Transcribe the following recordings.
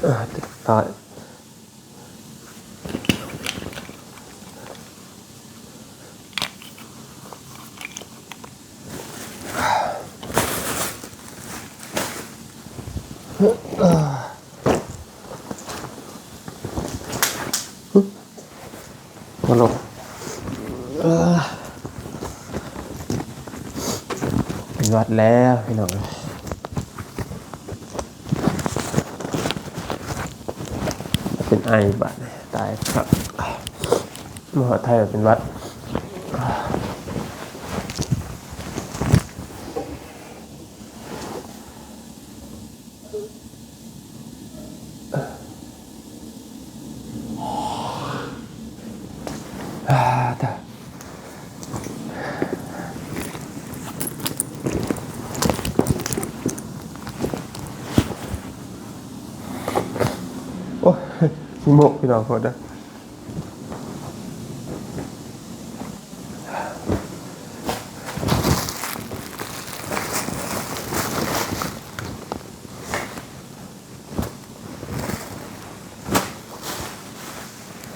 ອ່າ ຕາຍ. ມາລົງ ເອີ ເປັນຫວັດແລ້ວພີ່ນ້ອງເອີຍ ເປັນໄອບາດນີ້ ຕາຍຄັກ ມາຮອດໄທເປັນຫວັດ. ອ່າ ຕາ ໂອ້ຍ ຂີ້ໂມກ ພີ່ນ້ອງ ໂທດເດີ.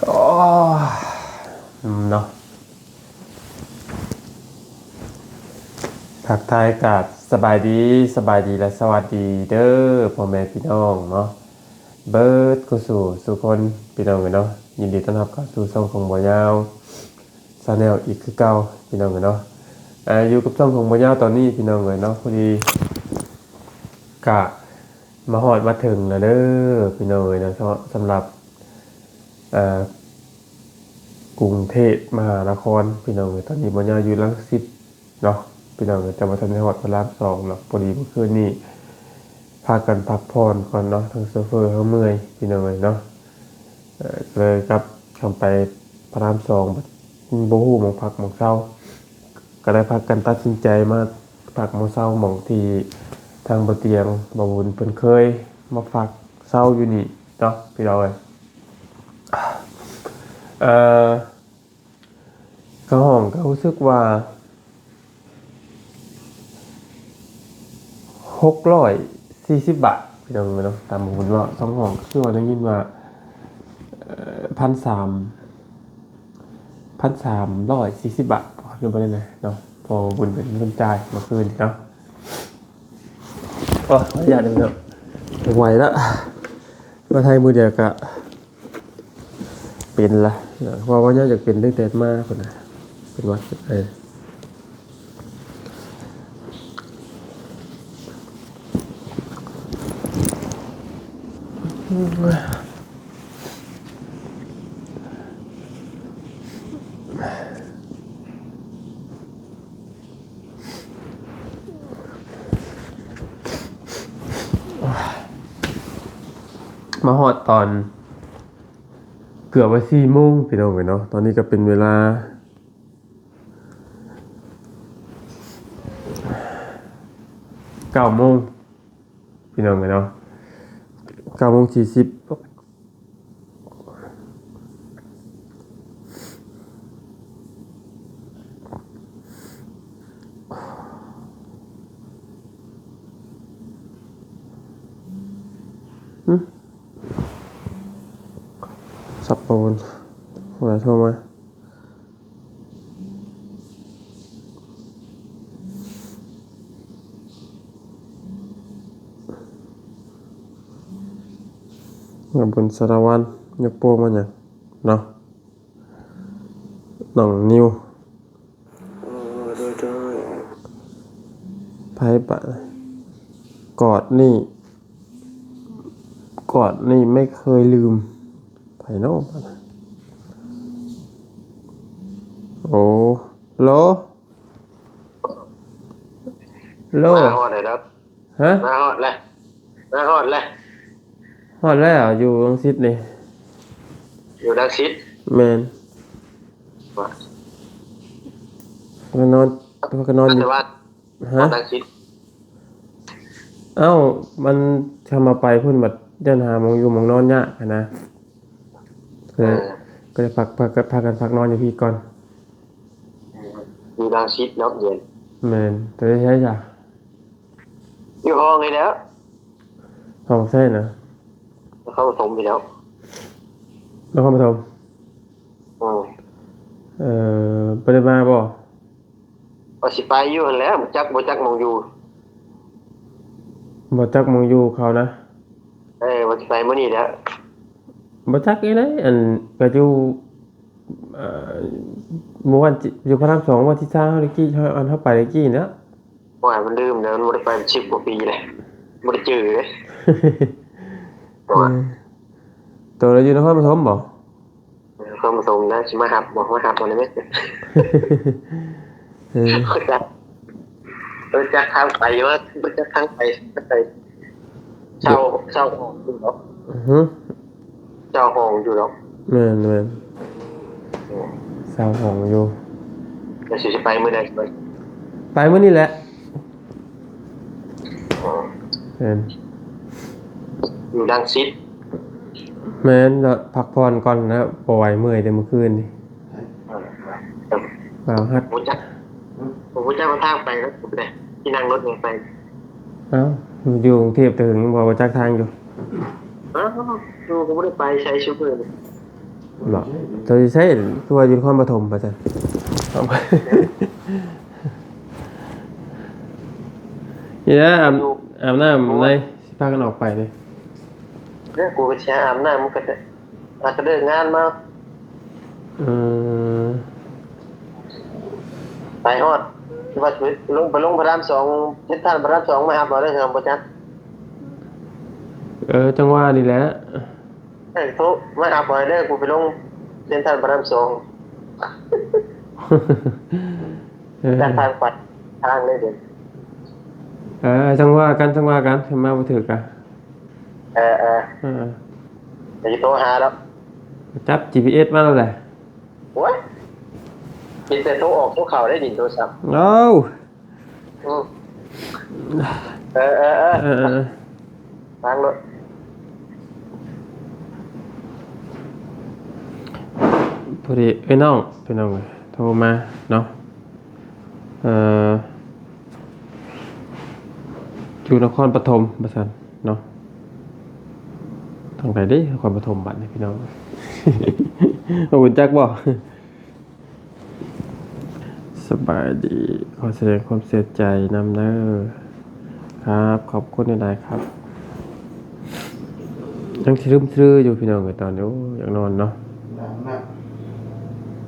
ໂອ້ຍ ເນາະ ທັກທາຍກັບສະບາຍດີ ສະບາຍດີ ແລະ ສະຫວັດດີເດີ ພໍ່ແມ່ພີ່ນ້ອງເນາະ ເບິດຄູ່ສູ່ສູ່ຄົນ ພີ່ນ້ອງເອີຍເນາະ. ຍິນດີຕ້ອນຮັບເຂົ້າສູ່ຊ່ອງຂອງບ່າວຍາວ Channel ອີກຄືເກົ່າ ພີ່ນ້ອງເອີຍເນາະ. ອ່າ ຢູ່ກັບຊ່ອງຂອງບ່າວຍາວຕອນນີ້ ພີ່ນ້ອງເອີຍເນາະ ພໍດີກະມາຮອດມາເຖິງແລ້ວເດີ ພີ່ນ້ອງເອີຍເນາະ ສຳ ສຳລັບ ອ່າ ກຸງເທບມະຫານະຄອນ ພີ່ນ້ອງເອີຍ. ຕອນນີ້ບ່າວຍາວຢູ່ລັງສິດເນາະ ພີ່ນ້ອງເອີຍ ແຕ່ວ່າທັນໄດ້ຮອດພະລາມສອງເນາະ. ພໍດີມື້ຄືນນີ້ພາກັນພັກຜ່ອນກ່ອນເນາະ ທາງໂຊເຟີເຮົາເມື່ອຍ ພີ່ນ້ອງເອີຍເນາະ. ເອີ ເລີຍກັບຄຳໄປພະລາມສອງ ບໍ່ຮູ້ໝ່ອງພັກໝ່ອງເຊົາ ກໍໄດ້ພາກັນຕັດສິນໃຈມາພັກມາເຊົາໝ່ອງທີ່ທາງບ່າວຕຽງ ບ່າວບຸນເພິ່ນເຄີຍມາພັກເຊົາຢູ່ນີ້ເນາະ ພີ່ນ້ອງເອີຍ. ເອີ ຄ່າຫ້ອງກໍຮູ້ສຶກວ່າຫົກຮ້ອຍສີ່ສິບບາດ ພີ່ນ້ອງເອີຍເນາະ. ຕາມບຸນເວົ້າ ສອງຫ້ອງ ຄືວ່າໄດ້ຍິນວ່າ ເອີ ພັນສາມ ພັນສາມຮ້ອຍສີ່ສິບບາດ ຫຼືບໍ່ໄດ້ເນາະ ເພາະບຸນເປັນຄົນຈ່າຍເມື່ອຄືນເນາະ. ໂອ້ຍ ຂໍອະນຸຍາດເດີພີ່ນ້ອງ ບໍ່ໄຫວລະ ມາໄທມື້ດຽວກະ ເປັນລະ ເພາະວ່າຍາວຢາກເປັນຕັ້ງແຕ່ມາພຸ້ນນະ ເປັນຫວັດ ເອີ ມາຮອດຕອນເກືອບວ່າສີ່ໂມງ ພີ່ນ້ອງເອີຍເນາະ. ຕອນນີ້ກໍເປັນເວລາເກົ້າໂມງ ພີ່ນ້ອງເອີຍເນາະ ເກົ້າໂມງສີ່ສິບ. ຫຶ ສັບປະວົນ ຜູ້ໃດໂທມາ? ບຸນສາລະວັນ ຍົກໂປ້ມາຫຍັງເນາະ ນ້ອງນິວ. ເອີ ໂດຍໆ ໃຜບາດ ກອດນີ້ ກອດນີ້ໄມ່ເຄີຍລືມ ໃຜເນາະ ໂອ ໂລ ໂລ ມາຮອດແລ້ວເນາະ ຮະ? ມາຮອດແລ້ວ ມາຮອດແລ້ວ ຮອດແລ້ວ ຢູ່ລັງສິດນີ້ ຢູ່ລັງສິດ ແມ່ນ ວ່າ ພາກັນນອນ ພາກັນນອນຢູ່ ແຕ່ວ່າ ຮະ? ຮອດລັງສິດ ເອົ້າ ມັນ ຄຳວ່າໄປພຸ້ນບັດ ຢ້ານຫາໝ່ອງຢູ່ໝ່ອງນອນຍາກຫັ້ນນະ ເອີ ກໍເລີຍ ກໍເລີຍພັກ ພາກັນ ພາກັນພັກນອນຢູ່ພີ້ກ່ອນ ຢູ່ລັງສິດເນາະ ແມ່ນ ແຕ່ໄດ້ໃຊ້ຈ້ະ. ຢູ່ຫ້ອງນີ້ແຫຼ້ວ. ຫ້ອງໃສນະ? ນະຄອນປະຖົມນີ້ແຫຼ້ວ. ນະຄອນປະຖົມ? ອືມ. ເອີ ບໍ່ໄດ້ມາບໍ່? ວ່າຊິໄປຢູ່ຫັ້ນແຫຼະ ບໍ່ຈັກ ບໍ່ຈັກໝ່ອງຢູ່. ບໍ່ຈັກໝ່ອງຢູ່ເຂົານະ? ເອີ ວ່າຊິໄປມື້ນີ້ແຫຼະ. ບໍ່ຈັກອີ່ໃດ ອັນ ກະຢູ່ ເອີ ມື້ວັນ ຢູ່ພະລາມສອງ ວັນທີຊາວ ເຮົາໄດ້ກີ້ ເຮົາ ອັນ ເຮົາໄປໄດ້ກີ້ນະ. ໂອ້ຍ ມັນລືມແລ້ວ ມັນບໍ່ໄດ້ໄປເປັນສິບກວ່າປີແລ້ວ ບໍ່ໄດ້ຈື່ເດ້. ໂອ້ຍ ເອີ ໂຕລະຢູ່ນະຄອນປະຖົມບໍ່? ນະຄອນປະຖົມນະ ຊິມາຮັບບໍ່? ມາຮັບເອົາໄດ້ແມ່. ເອີ ຮູ້ຈັກ ຮູ້ຈັກທາງໄປຢູ່ ຮູ້ຈັກທາງໄປ ໄປເຊົ່າ ເຊົ່າຫ້ອງຢູ່ດອກ. ອື ເຊົ່າຫ້ອງຢູ່ດອກ. ແມ່ນໆ ເຊົ່າຫ້ອງຢູ່. ແລ້ວຊິໄປມື້ໃດ? ໄປມື້ນີ້ແຫຼະ. ອໍ ແມ່ນ ຢູ່ລັງສິດ. ແມ່ນ ແລ້ວພັກຜ່ອນກ່ອນນະ ບໍ່ໄຫວ ເມື່ອຍແຕ່ມື້ຄືນນີ້. ບ່າວຮັດ ບໍ່ຮູ້ຈັກ ບໍ່ຮູ້ຈັກວ່າທາງໄປນະ ຊິໄປ ຊິນັ່ງລົດຫຍັງໄປ. ເອົ້າ ຢູ່ກຸງເທບແຕ່ຫຶງ ບໍ່ຮູ້ຈັກທາງຢູ່. ເອົ້າ ຢູ່ກໍບໍ່ໄດ້ໄປໃສຊຸມື້ນີ້. ບໍ່ ເຈົ້າຢູ່ໃສ? ຄືວ່າຢູ່ນະຄອນປະຖົມວ່າຊັ້ນ. ນີ້ແຫຼະ ອາບ ອາບນ້ຳໃນ ຊິພາກັນອອກໄປເດ້. ເດ້ ກູກໍຊິຫາອາບນ້ຳ ມັນກໍໄດ້ ອາດຈະເລີກງານມາ. ເອີ ໄປຮອດ ວ່າຊິລົງ ໄປລົງພະລາມສອງ ເຊັນທຣານພະລາມສອງ ມາຮັບເອົາເດີ ບໍ່ຈັກ. ເອີ ຈັ່ງວ່ານີ້ແຫຼະ. ເອີ ໂທມາຫາຂ້ອຍເດີ ກູໄປລົງເຊັນທຣານພະລາມສອງ. ເອີ ຈາກທາງໄປທາງເລີຍເດີ. ເອີ ຈັ່ງວ່າກັນ ຈັ່ງວ່າກັນ ຄັນມາບໍ່ຖືກກະ. ເອີ ເອີ ເອີ ດຽວຊິໂທຫາດອກ. ຈັບຈີພີເອສມາແລ້ວແຫຼະ. ໂອ້ຍ ມີແຕ່ໂທອອກໂທເຂົ້າໄດ້ນີ້ໂທລະສັບ. ເອົ້າ ອືມ ເອີ ເອີ ເອີ ເອີ ເອີ ວາງໂລດ. ພໍດີເອື້ອຍນ້ອງ ພີ່ນ້ອງເອີຍ ໂທມາເນາະ. ເອີ ຢູ່ນະຄອນປະຖົມວ່າຊັ້ນເນາະ. ທາງໃດເດ້ນະຄອນປະຖົມບັດນີ້ ພີ່ນ້ອງ? ຮູ້ຈັກບໍ່? ສະບາຍດີ ຂໍສະແດງຄວາມເສຍໃຈນຳເດີ. ຄັບ ຂອບຄຸນຫຼາຍໆຄັບ. ຍັງສະລຶມສະລືຢູ່ພີ່ນ້ອງເອີຍ ຕອນນີ້ ໂອ້ ຢາກນອນເນາະ.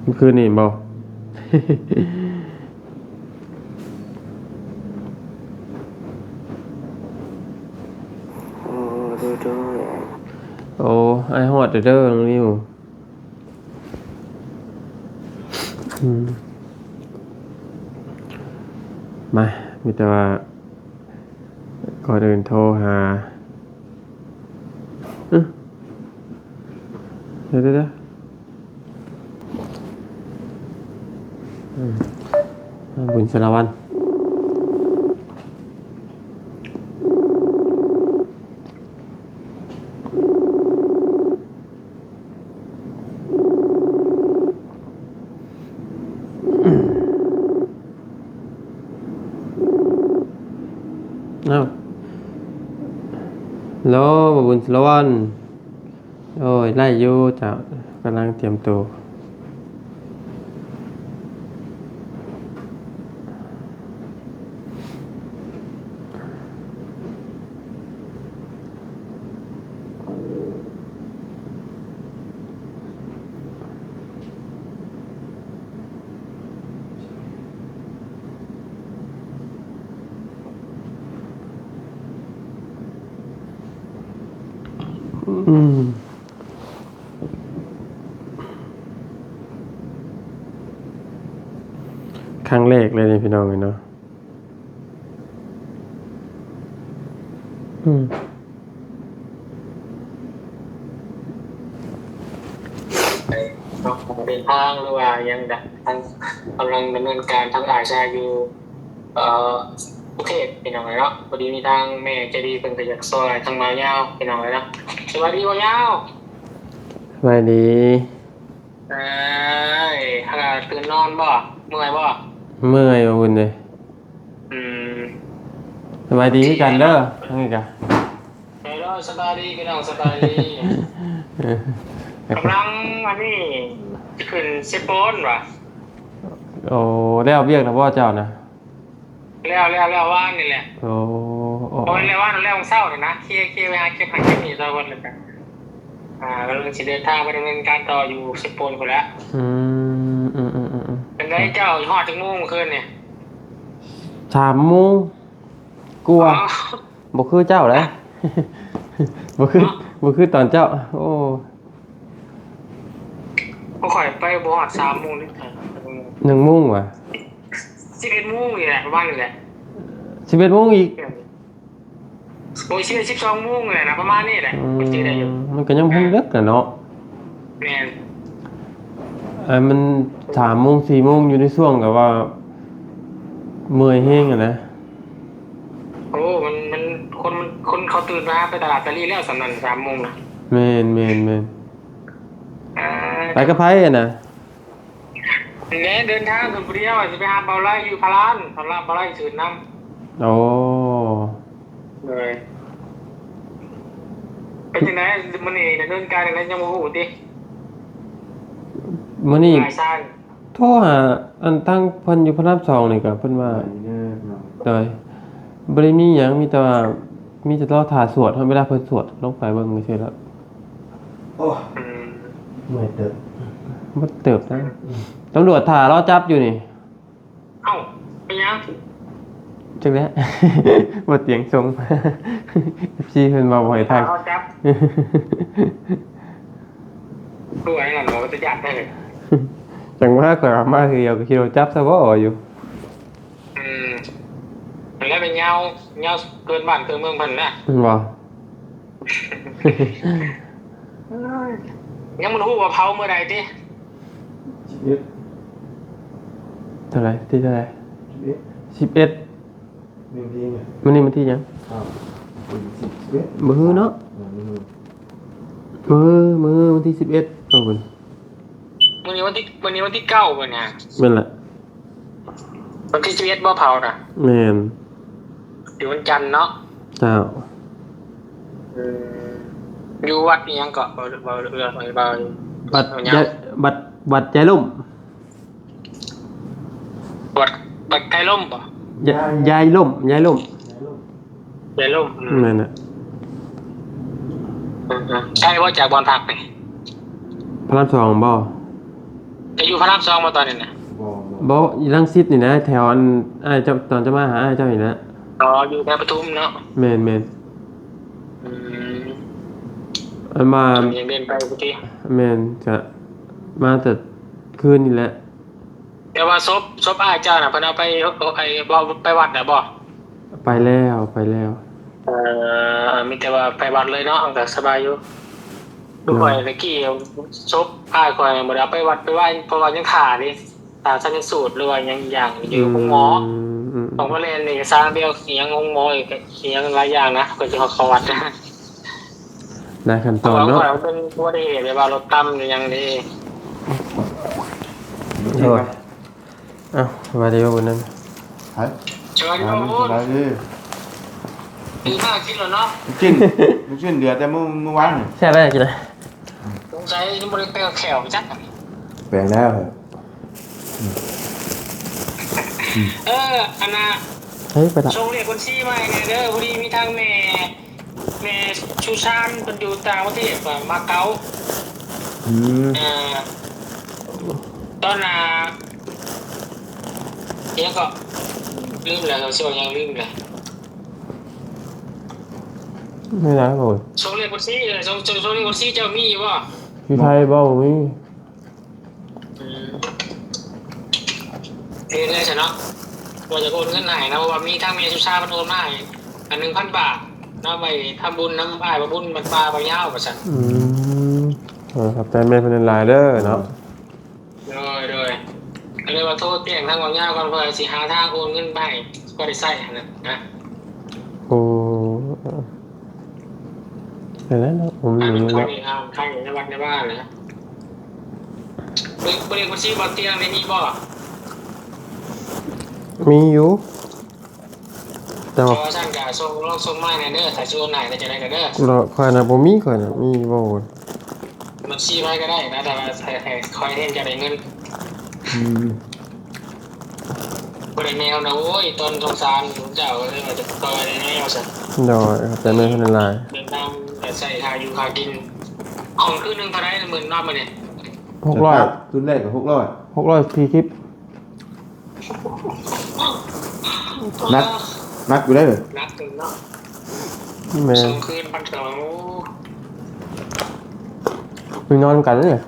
ມື້ຄືນນີ້ບໍ່? ໂອ້ ໂດຍໆ ໂອ້ ອ້າຍຮອດເດີ ນ້ອງນິວ. ອືມ ມາ ມີແຕ່ວ່າ ກ່ອນອື່ນໂທຫາ ອື ດຽວໆໆ ອືມ ບຸນສາລະວັນ. ອ້າວ ໂລ ບ່າວບຸນສາລະວັນ. ໂອ້ຍ ໄດ້ຢູ່ເຈົ້າ ກຳລັງຕຽມໂຕ. ອືມ ຄັ້ງແລກເລີຍນີ້ ພີ່ນ້ອງເອີຍເນາະ. ອືມ ເນາະ ເດີນທາງ ຫຼືວ່າຫຍັງກະ ທາງ ກຳລັງດຳເນີນການ ທາງອ້າຍຊາຍຢູ່ ເອີ ກຸງເທບ ພີ່ນ້ອງເອີຍເນາະ. ພໍດີມີທາງແມ່ໃຈດີເພິ່ນກໍຢາກຊ່ອຍທາງບ່າວຍາວ ພີ່ນ້ອງເອີຍເນາະ. ສະບາຍດີບ່າວຍາວ. ສະບາຍດີ. ເອີຍ ຫາກະຕື່ນນອນບໍ່? ເມື່ອຍບໍ່? ເມື່ອຍ ບ່າວບຸນເອີຍ. ອືມ ສະບາຍດີຄືກັນເດີ ທາງນີ້ກະ ໂດຍ ສະບາຍດີພີ່ນ້ອງ ສະບາຍດີ. ກຳລັງອັນນີ້ ຂຶ້ນເຊໂປນຫວາ. ໂອ້ ແລ້ວວຽກແລ້ວບໍ່ເຈົ້ານະ? ແລ້ວ ແລ້ວ ແລ້ວວານນີ້ແຫຼະ. ໂອ້ ໂອ້ ບໍ່ແມ່ນແລ້ວວານ ແລ້ວເຊົ້ານີ້ນະ ເຄ ເຄໄປຫາເກັບຫັ້ນເກັບນີ້ຊະກ່ອນ ແລ້ວກະ ອ່າ ກຳລັງຊິເດີນທາງໄປດຳເນີນການຕໍ່ຢູ່ເຊໂປນພຸ້ນແຫຼະ. ອືມ ອືມໆໆໆ ເປັນໃດເຈົ້າຮອດຈັກໂມງມື້ຄືນນີ້? ສາມໂມງກວ່າ. ອໍ ບໍ່ຄືເຈົ້າເດ້ ບໍ່ຄື ບໍ່ຄືຕອນເຈົ້າ. ໂອ້ ຂ້ອຍໄປບໍ່ຮອດສາມໂມງເດ້. ໜຶ່ງໂມງຫວາ? ສິບເອັດໂມງນີ້ແຫຼະ ປະມານນີ້ແຫຼະ. ສິບເອັດໂມງອີກ? ໂອ້ຍ ສິບເອັດ ສິບສອງໂມງແຫຼະນະ ປະມານນີ້ແຫຼະ. ອືມ ຂ້ອຍຈື່ໄດ້ຢູ່ ມັນກໍຍັງບໍ່ທັນເລິກນະເນາະ. ແມ່ນ ອັນມັນສາມໂມງ ສີ່ໂມງ ຢູ່ໃນຊ່ວງແບບວ່າເມື່ອຍແຮງຫັ້ນນະ. ໂອ້ ມັນ ມັນ ຄົນ ມັນ ຄົນເຂົາຕື່ນມາໄປຕະຫຼາດຕະລີແລ້ວ ສ່ຳນັ້ນ ສາມໂມງນະ. ແມ່ນໆໆ ອ່າ ໄປກັບໃຜຫັ້ນນະ? ແມ່ນ ເດີນທາງໄປຜູ້ດຽວ ຊິໄປຫາເບົາໄລຢູ່ພະລານ ເບົາໄລ ເບົາໄລຊື່ນຳ. ໂອ້ ໂດຍ ເປັນຈັ່ງໃດມື້ນີ້ ດຳເນີນການຈັ່ງໃດ ຍັງບໍ່ຮູ້ຕິ? ມື້ນີ້ ໂທຫາອັນທາງເພິ່ນຢູ່ພະລາມສອງນີ້ກະເພິ່ນວ່າ ໂດຍ ບໍ່ໄດ້ມີຫຍັງ ມີແຕ່ວ່າ ມີແຕ່ລໍຖ້າສວດ ຮອດເວລາເພິ່ນສວດ ລົງໄປເບິ່ງຊື່ໆ ແລ້ວ. ໂອ້ ອືມ ເມື່ອຍເຕີບ ເມື່ອຍເຕີບນະ. ອືມ ຕຳຫຼວດຖ້າລໍຈັບຢູ່ນີ້. ເອົ້າ ເປັນຫຍັງ? ຈັກແຫຼະ ບໍ່ຕຽງສົ່ງ ເອັຟຊີ ເພິ່ນວ່າບໍ່ໃຫ້ຖ່າຍ ຖ້າລໍຈັບ ຄືວ່າຫຍັງ ບໍ່ຕະຢ້ານແທ້. ຈັ່ງວ່າຂ້ອຍວ່າມາເທື່ອດຽວກໍຄິດວ່າຈັບຊະບໍ່ຢູ່. ອືມ ແລ້ວໄປຍາວ ຍາວເກີນບ້ານເກີນເມືອງເພິ່ນນະ ແມ່ນບໍ່? ຍັງບໍ່ຮູ້ວ່າເຜົາມື້ໃດຕິ? ສິບເອັດ ເທົ່າໃດ? ທີເທົ່າໃດ? ສິບເອັດ ສິບເອັດ ມື້ນີ້ວັນທີຫຍັງ? ອ້າວ ສິບເອັດ ມື້ຮືເນາະ ມື້ ມື້ ມື້ ມື້ວັນທີສິບເອັດ. ເອົາເບິ່ງ ມື້ນີ້ວັນທີ ມື້ນີ້ວັນທີເກົ້າ ເບິ່ງຫາ ແມ່ນລະ. ວັນທີສິບເອັດບໍ່ເຜົານະ? ແມ່ນ ຢູ່ວັນຈັນເນາະ. ເຈົ້າ ເອີ ຢູ່ວັດອີ່ຫຍັງເກາະ? ເວົ້າ ເວົ້າເລື່ອງ ເວົ້າ ວັດ ວັດ ວັດຍາຍລົມ. ວັດ ວັດໄກລົມບໍ່? ຍາ ຍາຍລົມ ຍາຍລົມ. ໄດ້ລົມ ອືມ ແມ່ນນະ. ອືມ ອືມ ໄກບໍ່ຈາກບ່ອນພັກນີ້? ພະລາມສອງບໍ່? ຈະຢູ່ພະລາມສອງບໍ່ຕອນນີ້ນະ? ບໍ່ ບໍ່ ຢູ່ລັງສິດນີ້ນະ ແຖວອັນ ອ້າຍເຈົ້າ ຕອນຈະມາຫາອ້າຍເຈົ້ານີ້ນະ. ອໍ ຢູ່ແຖວປະທຸມເນາະ. ແມ່ນໆ. ອືມ ອັນມາ ຍັງເດີນໄປພຸ້ນຕິ? ແມ່ນ ກະມາແຕ່ຄືນນີ້ແຫຼະ. ແຕ່ວ່າສົບ ສົບອ້າຍເຈົ້ານະ ເພິ່ນເອົາໄປ ໄປ ໄປວັດແລ້ວບໍ່? ໄປແລ້ວ ໄປແລ້ວ. ເອີ ມີແຕ່ວ່າໄປວັດເລີຍເນາະ ກໍສະບາຍຢູ່. ຄືຂ້ອຍຕະກີ້ ສົບອ້າຍຂ້ອຍບໍ່ໄດ້ເອົາໄປວັດໄປວາ ເພາະວ່າຍັງຖ້າເດ້ ຖ້າຊັນນະສູດ ຫຼືວ່າຫຍັງອີກຢ່າງຢູ່ໂຮງໝໍ. ອືມ ອືມ ຕ້ອງມາແລ່ນເອກະສານດຽວ ອີຫຍັງໂຮງໝໍ ອີກ ອີຫຍັງຫຼາຍຢ່າງນະ ເພິ່ນຈຶ່ງເອົາເຂົ້າວັດ. ຫຼາຍຂັ້ນຕອນເນາະ. ເປັນອຸບັດຕິເຫດແບບວ່າລົດຕຳອີຫຍັງນີ້. ໂອ້ຍ ເອົ້າ ສະບາຍດີບໍ່ບຸນນັ້ນ? ໄປ ສະບາຍດີ ສະບາຍດີ. ກິນຂ້າວກິນແລ້ວເນາະ? ລູກຊິ້ນ ລູກຊິ້ນເຫຼືອແຕ່ມື້ ມື້ວານນີ້. ແຊບໄດ໋ກິນນະ. ສົງໄສຍັງບໍ່ໄດ້ແປງແຂ້ວຈັກ. ແປງແລ້ວ. ເອີ ອັນນ່າ ເຮີ້ຍ ໄປລະ ສົ່ງເລກບັນຊີມາໃຫ້ແດ່ເດີ ພໍດີມີທາງແມ່ ແມ່ສຸຊານເພິ່ນຢູ່ຕ່າງປະເທດ ມາເກົາ. ອືມ ເອີ ຕອນໜ້າ ຫຍັງເກາະ ລືມແລ້ວ ຊິເວົ້າຫຍັງລືມແລ້ວ. ມີຫຍັງບໍ່? ສົ່ງເລກບັນຊີ ເອີ ສົ່ງ ສົ່ງ ສົ່ງເລກບັນຊີເຈົ້າມີຢູ່ບໍ່? ຢູ່ໄທບໍ່? ບໍ່ມີ. ອືມ ເຮັດໄດ້ຊະເນາະ ວ່າຈະໂອນເງິນໃຫ້ນະ ເພາະວ່າມີທາງແມ່ສຸຊາເພິ່ນໂອນມາໃຫ້ ອັນ ໜຶ່ງພັນບາດເນາະ ໄວ້ທຳບຸນນຳອ້າຍບ່າວບຸນ ວັດປ່າບ່າວຍາວ ວ່າຊັ້ນ. ອືມ ເອີ ຂອບໃຈແມ່ເພິ່ນຫຼາຍໆເດີເນາະ. ໂດຍ ໂດຍ ກໍເລີຍວ່າໂທແຈ້ງທາງບ່າວຍາວກ່ອນ ເພື່ອຊິຫາທາງໂອນເງິນໄປໃຫ້ ພໍໄດ້ໃຊ້ຫັ້ນນະ. ໂອ້ ໄດ້ແລ້ວເນາະ ໂອນເງິນແລ້ວ. ໃຫ້ໃນວັດໃນວາແຫຼະ. ເລກ ເລກບັນຊີບ່າວຕຽງນີ້ມີບໍ່? ມີຢູ່. ແຕ່ວ່າ ແຕ່ວ່າຊັ້ນກະສົ່ງ ລອງສົ່ງມາແດ່ເດີ ຖ້າຊິໂອນໃຫ້ແລ້ວຈັ່ງໃດກໍເດີ. ລະ ຂ້ອຍນະບໍ່ມີ ຂ້ອຍນະມີບໍ່? ບັນຊີໃຜກໍໄດ້ນະ ແຕ່ວ່າໃຫ້ ໃຫ້ຂ້ອຍເຫັນຈະໄດ້ເງິນ. ອືມ ບໍ່ໄດ້ແນວນະ ໂອ້ຍ ຕົນສົງສານເຈົ້າ ເລີຍວ່າຈະຊ່ອຍໄດ້ແນວຊັ້ນ. ໂດຍ ຂອບໃຈແມ່ເພິ່ນຫຼາຍໆ ແນະນຳການໃຊ້ຄ່າຢູ່ຄ່າກິນ. ຫ້ອງຄືນໜຶ່ງເທົ່າໃດມື້ນອນມື້ນີ້? ຫົກຮ້ອຍ ຄືນແລກກໍຫົກຮ້ອຍ ຫົກຮ້ອຍສີ່ສິບ. ໜັກ ໜັກຢູ່ເດ້. ໜັກເຕີບເນາະ. ແມ່ນ ສອງຄືນພັນສອງ. ໂອ້ ໄປນອນນຳກັນເດ້. ອືມ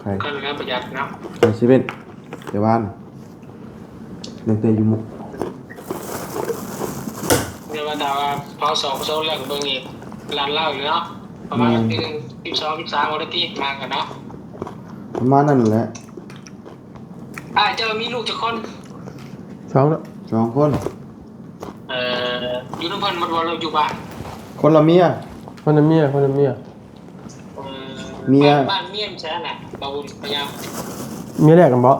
ໃຜ? ກໍເຫຼືອປະຢັດເນາະ. ໄປເຊເວັ່ນແຕ່ວານ ຕັ້ງແຕ່ຢູ່ມຸກ. ແຕ່ວ່າຖ້າວ່າເຮົາສອງຄົນແລ້ວກໍເບິ່ງອີກລ້ານລາວຢູ່ເນາະ. ປະມານ ອືມ ວັນທີໜຶ່ງ ສິບສອງ ສິບສາມ ວັນທີມາກັນເນາະ ປະມານນັ້ນແຫຼະ. ອ້າຍເຈົ້າມີລູກຈັກຄົນ? ສອງເນາະ. ສອງຄົນ. ເອີ ຢູ່ນຳເພິ່ນໝົດບໍ່ ຫຼືຢູ່ບ້ານ? ຄົນລະເມຍ. ຄົນລະເມຍ ຄົນລະເມຍ. ເອີ ເມຍ ບ້ານ ບ້ານເມຍຢູ່ໃສນະ ບໍ່ບຸນພະຍາ? ເມຍແລກຫັ້ນບໍ?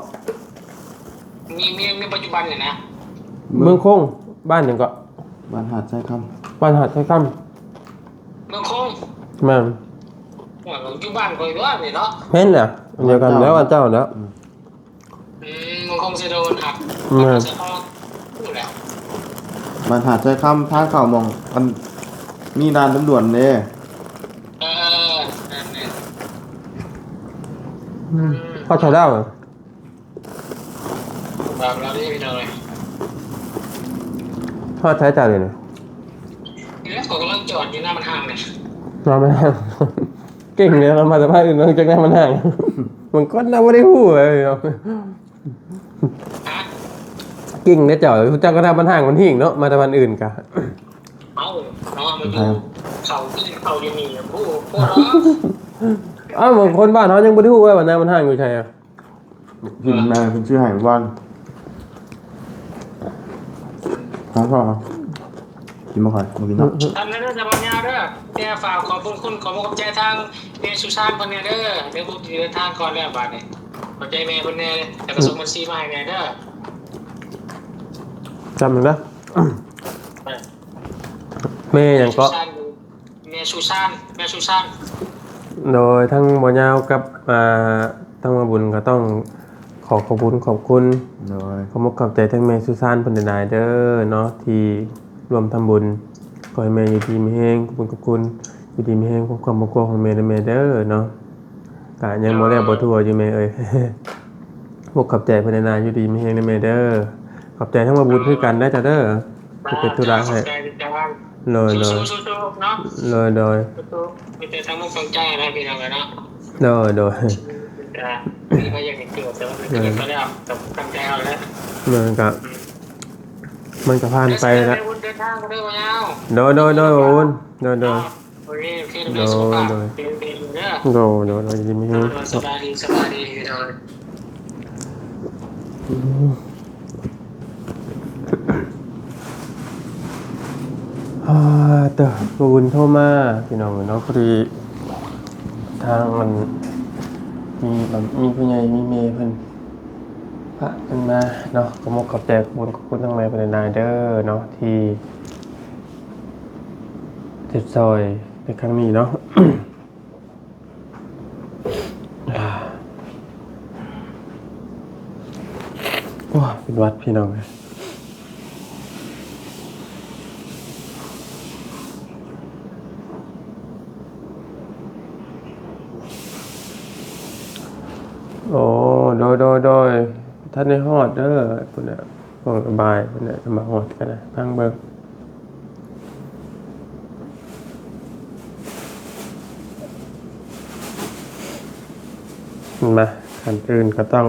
ເມຍ ເມຍ ເມຍປັດຈຸບັນນີ້ນະ. ເມືອງ ເມືອງຄົງ ບ້ານຫຍັງເກາະ? ບ້ານຫາດຊາຍຄຳ. ບ້ານຫາດຊາຍຄຳ. ເມືອງຄົງ. ແມ່ນ. ໂອ້ຍ ຢູ່ບ້ານຂ້ອຍຕົວະນີ້ເນາະ. ແມ່ນແຫຼະ ອັນດຽວກັນແລ້ວ ບ້ານເຈົ້າ ບ້ານເຈົ້າແລ້ວ. ອືມ ອືມ ມັນຄົງຊິໂດນຫັກ. ແມ່ນ. ມັນຄງຊິພໍຮູ້ແລ້ວ. ບ້ານຫາດຊາຍຄຳ ທາງເຂົ້າໝ່ອງ ອັນ ມີດ່ານທາງດ່ວນເດ້. ເອີ ເອີ ເອີ ນັ້ນແຫຼະ. ອືມ ອືມ ພໍເທົ່າລາວ. ຕາມລາວເດ້ພີ່ນ້ອງເອີຍ. ຮອດໃສເຈົ້າດຽວນີ້? ນີ້ແຫຼະ ຂ້ອຍກຳລັງຈອດຢູ່ໜ້າບ້ານຫ້າງນີ້. ໜ້າບ້ານຫ້າງ. ເກັ່ງເດ້ ລາວມາແຕ່ບ້ານອື່ນ ເບິ່ງຈັກໜ້າບ້ານຫ້າງ. ບາງຄົນລາວບໍ່ໄດ້ຮູ້ເລີຍ. ຮະ? ເກັ່ງເດ້ເຈົ້າ ຮູ້ຈັກແຕ່ໜ້າບ້ານຫ້າງມັນຫິ້ງເນາະ ມາແຕ່ບ້ານອື່ນກະ. ເອົ້າ ເນາະ ມັນຢູ່ເຂົ້າທີ່ເຂົ້າຢູ່ນີ້ ໂອ້ໂຫ. ເອົ້າ ບາງຄົນບ້ານເຮົາຍັງບໍ່ໄດ້ຮູ້ເລີຍວ່າໜ້າບ້ານຫ້າງຢູ່ໃສອະ. ກິນມາເພິ່ນຊື້ໃຫ້ວານ ຂອງພໍ່ ກິນບໍ່ຄ່ອຍ ບໍ່ກິນເນາະ. ທຳແດ່ເດີ ສະບາຍຍາເດີ. ແຕ່ຝາກຂອບບຸນຄຸນ ຂອບອົກຂອບໃຈທາງແມ່ສຸຊານເພິ່ນແດ່ເດີ. ດຽວເດີ ເດີນທາງກ່ອນແລ້ວບາດນີ້. ຂອບໃຈແມ່ເພິ່ນແດ່ ແລ້ວກໍສົ່ງບັນຊີມາໃຫ້ແດ່ເດີ. ຈຳໜຶ່ງເດີ. ແມ່ຫຍັງເກາະ? ແມ່ສຸຊານ ແມ່ສຸຊານ ແມ່ສຸຊານ. ໂດຍ ທັງບໍ່ຍາວກັບ ອ່າ ທັງບໍ່ບຸນກໍຕ້ອງ ຂໍຂອບຄຸນຂອບຄຸນ. ໂດຍ ຂອບອົກຂອບໃຈທັງແມ່ສຸຊານເພິ່ນຫຼາຍໆເດີເນາະ ທີ່ຮ່ວມທຳບຸນ. ຂໍໃຫ້ແມ່ຢູ່ດີມີແຮງ ຂອບຄຸນຂອບຄຸນ ຢູ່ດີມີແຮງ ຄວາມຄອບຄົວຂອງແມ່ເດີແມ່ເດີເນາະ. ກະຍັງບໍ່ແລ້ວບໍ່ທົ່ວຢູ່ແມ່ເອີຍ. ຂອບອົກຂອບໃຈເພິ່ນຫຼາຍໆ ຢູ່ດີມີແຮງເດີແມ່ເດີ. ຂອບໃຈທັງບໍ່ບຸນຄືກັນເດີເຈົ້າເດີ ທີ່ເປັນທຸລະໃຫ້. ໂດຍ ໂດຍ ສູ້ໆເນາະ. ໂດຍ ໂດຍ ສູ້ໆ ມີແຕ່ຕັ້ງອົກຕັ້ງໃຈນະພີ່ນ້ອງເອີຍເນາະ. ໂດຍ ໂດຍ ກະມີພະຍາດເກີດ ແຕ່ວ່າມັນເກີດມາແລ້ວ ກະຕັ້ງໃຈເອົາແຫຼະ. ມັນກະ ອືມ ມັນກະຜ່ານໄປແລ້ວ. ເດີນທາງເດີບໍ່ຍາວ. ໂດຍ ໂດຍ ໂດຍ ໂດຍ ໂດຍ ໂດຍ ໂດຍ ໂດຍ ຢູ່ດີມີແຮງ. ອືມ ອ່າ ເຕີ ບໍ່ບຸນໂທມາພີ່ນ້ອງເນາະ. ພໍດີທາງອັນ ມີ ມີຜູ້ໃຫຍ່ ມີແມ່ເພິ່ນ ພາເພິ່ນມາເນາະ. ຂອບອົກຂອບໃຈ ຂອບຄຸນ ຂອບຄຸນທາງແມ່ເພິ່ນຫຼາຍໆເດີເນາະ ທີ່ຈະຊ່ອຍໃນຄັ້ງນີ້ເນາະ. ໂອ້ຍ ເປັນຫວັດພີ່ນ້ອງເອີຍ. ໂອ້ ໂດຍ ໂດຍ ໂດຍ ບໍ່ທັນໄດ້ຮອດເດີ ພຸ້ນນະ ຊ່ວງບ່າຍພຸ້ນນະ ມາຮອດກັນນະ ຟັງເບິ່ງ. ມາ ຂັ້ນອື່ນກໍຕ້ອງ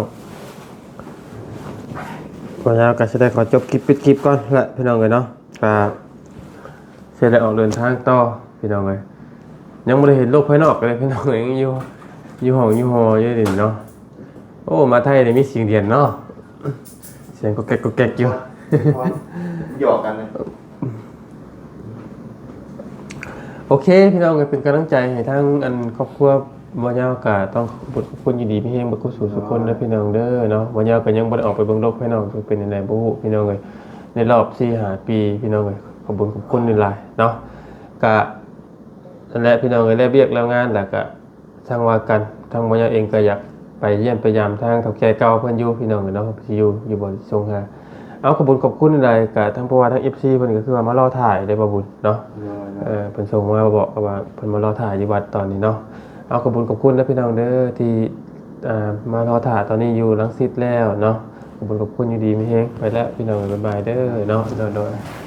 ບໍ່ຍາວກໍຊິໄດ້ຂໍຈົບຄລິບ ປິດຄລິບກ່ອນແຫຼະພີ່ນ້ອງເອີຍເນາະ. ກໍຊິໄດ້ອອກເດີນທາງຕໍ່ພີ່ນ້ອງເອີຍ. ຍັງບໍ່ໄດ້ເຫັນໂລກພາຍນອກເລີຍພີ່ນ້ອງເອີຍ ຍັງຢູ່ ຢູ່ຫ້ອງຢູ່ຫໍຢູ່ນີ້ເນາະ. ໂອ້ ມາໄທນີ້ມີສຽງດຽນເນາະ ສຽງກອກແກກກອກແກກຢູ່ ຫຍອກກັນເລີຍ. ໂອເຄ ພີ່ນ້ອງກໍເປັນກຳລັງໃຈໃຫ້ທາງອັນຄອບຄົວ ບໍ່ຍາວກະຕ້ອງຂອບຄຸນ ຂອບຄຸນຢູ່ດີມີແຮງເບິດຄູ່ສູ່ທຸກຄົນເດີພີ່ນ້ອງເດີເນາະ. ບໍ່ຍາວກະຍັງບໍ່ໄດ້ອອກໄປເບິ່ງດົກພີ່ນ້ອງ ເປັນແນວໃດບໍ່ຮູ້ພີ່ນ້ອງເອີຍ ໃນຮອບສີ່ຫ້າປີພີ່ນ້ອງເອີຍ. ຂອບບຸນຂອບຄຸນຫຼາຍໆເນາະ. ກະນັ້ນແຫຼະພີ່ນ້ອງເອີຍ ແລ້ວວຽກແລ້ວງານແລ້ວກະ ຊ່າງວ່າກັນ ທາງບໍ່ຍາວເອງກໍຢາກໄປຢ້ຽມໄປຢາມທາງເຖົ້າແກ່ເກົ່າເພິ່ນຢູ່ພີ່ນ້ອງເນາະ ຊິຢູ່ຢູ່ບໍ່ ຊິສົ່ງຫາ. ເອົາ ຂອບບຸນຂອບຄຸນຫຼາຍໆ ກະທັງ ເພາະວ່າທາງເອັຟຊີເພິ່ນກໍຄືວ່າມາລໍຖ້າຢູ່ເດ້ ບໍ່ບຸນເນາະ. ໂດຍໆ ເອີ ເພິ່ນສົ່ງມາບອກວ່າເພິ່ນມາລໍຖ້າຢູ່ວັດຕອນນີ້ເນາະ. ເອົາ ຂອບບຸນຂອບຄຸນນະພີ່ນ້ອງເດີ ທີ່ ອ່າ ມາລໍຖ້າຕອນນີ້ຢູ່ລັງສິດແລ້ວເນາະ. ຂອບບຸນຂອບຄຸນ ຢູ່ດີມີແຮງ ໄປແລ້ວພີ່ນ້ອງ ບາຍບາຍເດີເນາະ. ໂດຍໆ.